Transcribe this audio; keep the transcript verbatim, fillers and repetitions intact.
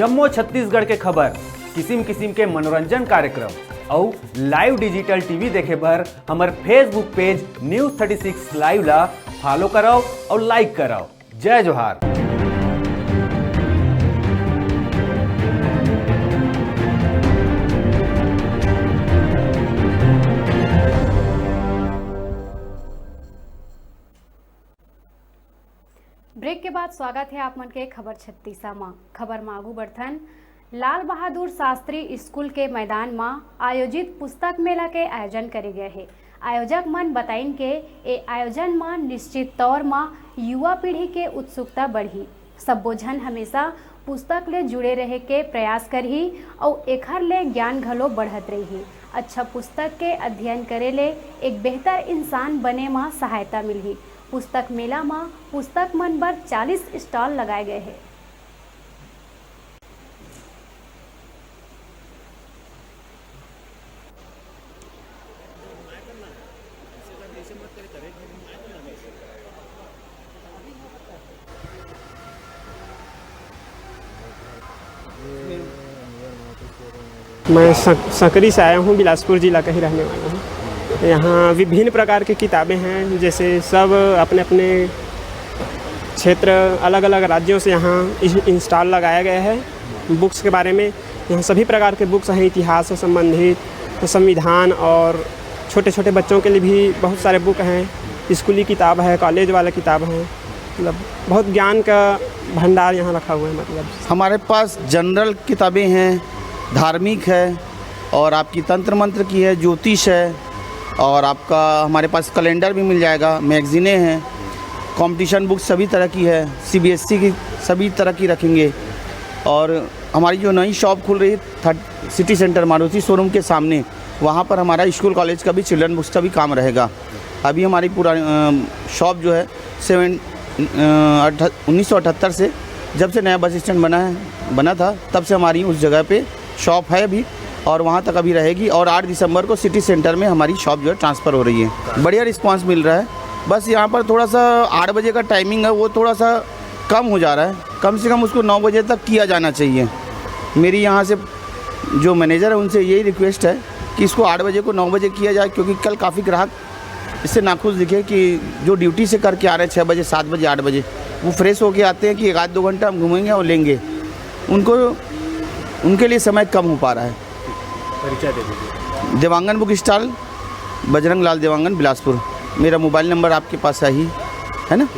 जम्मो छत्तीसगढ़ के खबर, किसिम किसिम के मनोरंजन कार्यक्रम अउ live digital T V देखे बर हमर Facebook page News thirty six Live ला follow करव अउ like करव। जय जोहार। Break के बाद स्वागत हे आप मन के खबर छत्तीसा मा। खबर मा आगू बढ़थन। लाल बहादुर शास्त्री स्कूल के मैदान मा आयोजित पुस्तक मेला के आयोजन करे गए हे। आयोजक मन बताइन के ए आयोजन मा निश्चित तौर मा युवा पीढ़ी के उत्सुकता बढ़ही। सब्बो झन हमेशा पुस्तक ले जुड़े रहे के प्रयास करही अउ एखर ले ज्ञान घलो बढ़त रही। अच्छा पुस्तक के अध्ययन करे ले एक बेहतर इंसान बने मा सहायता मिलही। पुस्तक मेला मा पुस्तक मन बर चालीस stall लगाए गए हे। मैं सक-, सकरी से आया हूँ, बिलासपुर जिला का ही रहने वाला हूँ। यहाँ विभिन्न प्रकार की किताबें हैं, जैसे सब अपने अपने क्षेत्र, अलग अलग राज्यों से यहाँ इस-, stall लगाया गया है। Books के बारे में यहाँ सभी प्रकार के books हैं, इतिहास से संबंधित, संविधान, और छोटे छोटे बच्चों के लिए भी बहुत सारे book हैं, स्कूली किताब है, कॉलेज वाला किताब है, मतलब बहुत ज्ञान का भंडार यहाँ रखा हुआ है। मतलब हमारे पास general किताबें हैं, धार्मिक है, और आपकी तंत्र मंत्र की है, ज्योतिष है, और आपका हमारे पास calendar भी मिल जाएगा, मैगजीनें हैं, competition book सभी तरह की है, C B S E की सभी तरह की रखेंगे। और हमारी जो नई shop खुल रही है third city centre Maruti showroom के सामने, वहाँ पर हमारा स्कूल कॉलेज का भी, children books का भी काम रहेगा। अभी हमारी पुरानी अ, shop जो है सेवन अ, अठ-, उन्नीस सौ अठहत्तर से, जब से नया बस स्टैंड बना है, बना था, तब से हमारी उस जगह पे shop है अभी, और वहाँ तक अभी रहेगी। और आठ दिसंबर को सिटी सेंटर में हमारी shop जो है transfer हो रही है। बढ़िया response मिल रहा है। बस यहाँ पर थोड़ा सा आठ बजे का timing है, वो थोड़ा सा कम हो जा रहा है। कम से कम उसको नौ बजे तक किया जाना चाहिए। मेरी यहाँ से जो manager है, उनसे यही request है कि इसको आठ बजे को नौ बजे किया जाए, क्योंकि कल काफ़ी ग्राहक इससे नाखुश दिखे कि जो duty से करके आ रहे हैं छः बजे, सात बजे, आठ बजे, वो fresh होके आते हैं कि एक आध दो घंटा हम घूमेंगे और लेंगे, उनको, उनके लिए समय कम हो पा रहा है। परिचय दे दीजिए। Dewangan book stall, Bajrang Lal Dewangan, Bilaspur. मेरा mobile number आपके पास है ही, है ना?